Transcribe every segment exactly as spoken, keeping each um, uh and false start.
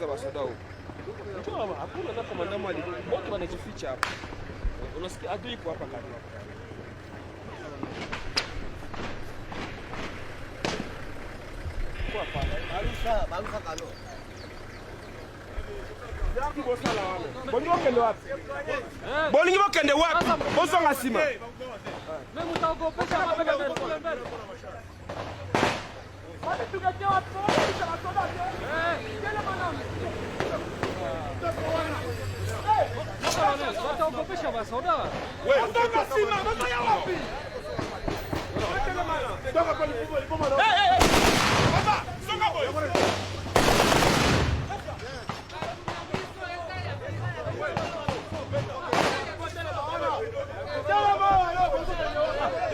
Za basoda huko. Njoo hapa, hakuna hata komanda mwali. Wote wanajificha hapa. Unasikia adui ipo hapa karibu. Kwa hapa. Balusa, balusa kalo. Bolingi bokende wapi? Bolingi bokende wapi? Bozonga nsima. Mimi mtaogopesha mabebe mbele. Wataogopesha basoda.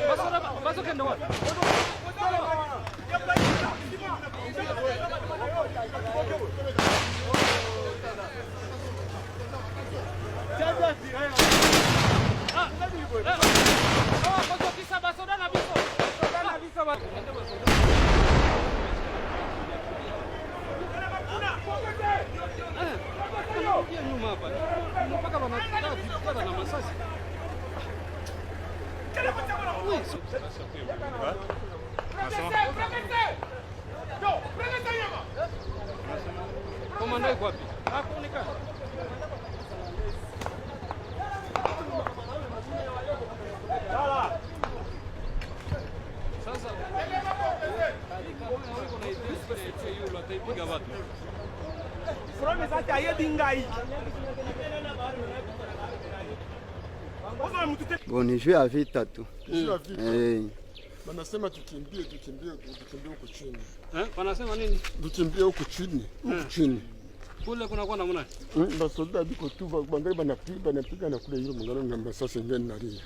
Basoda, basoda kende wapi? Komanda iko wapi? Hakuonekana. Sasa kama iko na idea, yule ataipiga watu. Bon, ni juu ya vita tu. Juu ya vita. Eh. Wanasema tukimbie, tukimbie, tukimbie huko chini. Eh, wanasema nini? Tukimbie huko chini, huko chini. Kule kuna kwa namna. Mm, basoda biko tu ba- bangali banapiga banapiga na kule yule mungano na masasi ngeni nalia.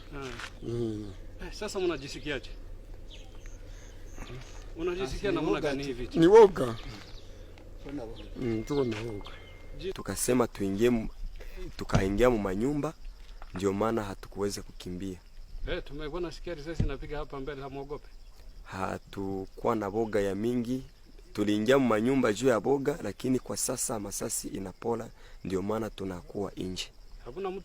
Eh, sasa mnajisikiaje? Unajisikia namna gani hivi? Ni woga. Mm, tuko na woga. Tukasema tuingie mu- tukaingia mu manyumba, ndio maana hatukuweza kukimbia. Eh, tumekuwa nasikia risasi inapiga hapa mbele, hamuogope? Hatukuwa na boga ya mingi. Tuliingia mu manyumba juu ya boga, lakini kwa sasa masasi inapola, ndio maana tunakuwa nje. Hakuna mtu